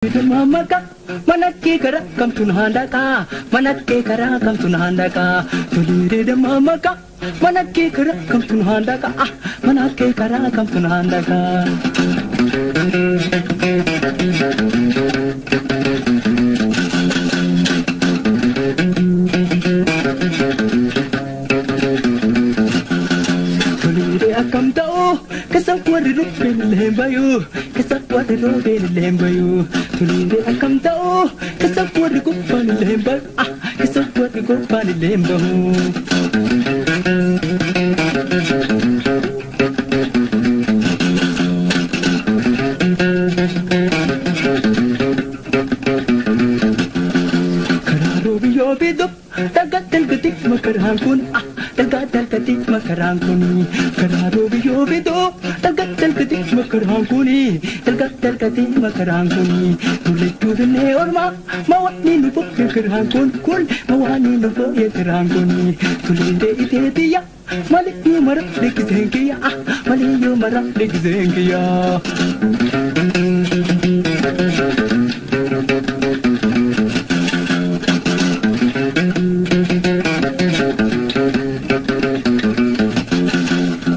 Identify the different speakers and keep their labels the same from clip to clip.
Speaker 1: Maka manakkee karaa kamtu naan dhaqaa manakkee karaa kamtu naan dhaqaa toliiree maka manakkee karaa kamtu naan dhaqaa manakkee karaa kamtu naan dhaqaa. Toliiree akkam ta'u keessa warri roobeen illee bayu keessa warri roobeen illee bayu toliiree akkam ta'u keessa warri gubbaan illee bayu keessa warri gubbaan illee bahu. Karaa roobiyyoo fidu dhagaa dalgati makaraan kun dhagaa dalgati makaraan kun karaa roobiyyoo fidu dhagaa dalgati makaraan kun dhagaa dalgati makaraan kun dullechuu finnee ormaa mawaani nu bokkee karaan kun kun mawaani nu bokkee karaan kun tuliiree iteetiyya maliyyuu mara dhiqiseen kiyya maliyyuu mara dhiqiseen kiyya.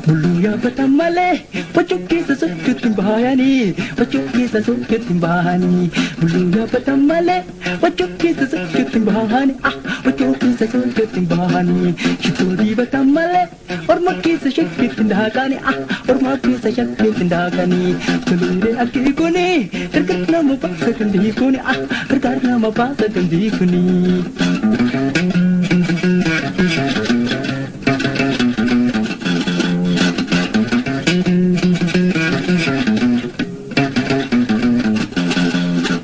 Speaker 1: Hulluu yaabbatan malee wachuu keessa sochooti hin bahanii wachuu keessa sochooti hin bahanii hulluu yaabbatan malee wachuu keessa sochooti hin bahanii wachuu keessa sochooti hin bahanii shittoo dibatan malee orma keessa shakkiitti hin daakanii orma keessa shakkiitti hin daakanii toliiree akki kuni gargaar nama baasa kan diikuni gargaar nama baasa kan diikuni.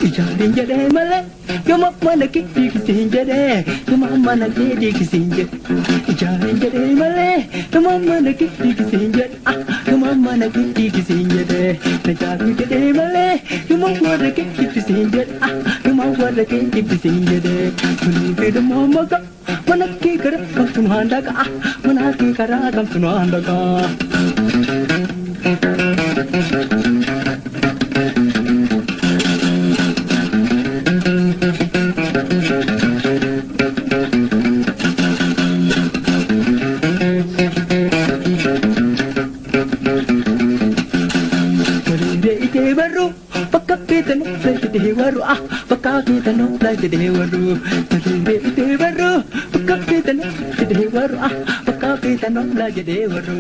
Speaker 1: Ijaareen jedhee malee yooma mana kee diigisiin jedhee yooma mana kee diigisiin jedhe ijaareen jedhee malee yooma mana kee diigisiin jedhe yooma mana kee diigisiin jedhe najaaru jedhee malee yooma warra kee jibbisiin jedhe yooma warra kee jibbisiin jedhe tulii fedhummaa maka mana kee karaa kamtu nu handaqa mana kee karaa kamtu nu handaqa. Toliiree itee barru bakka feetan jedhee warru bakka feetan jedhee warru toliiree itee barru bakka feetan jedhee warru bakka feetan jedhee warru.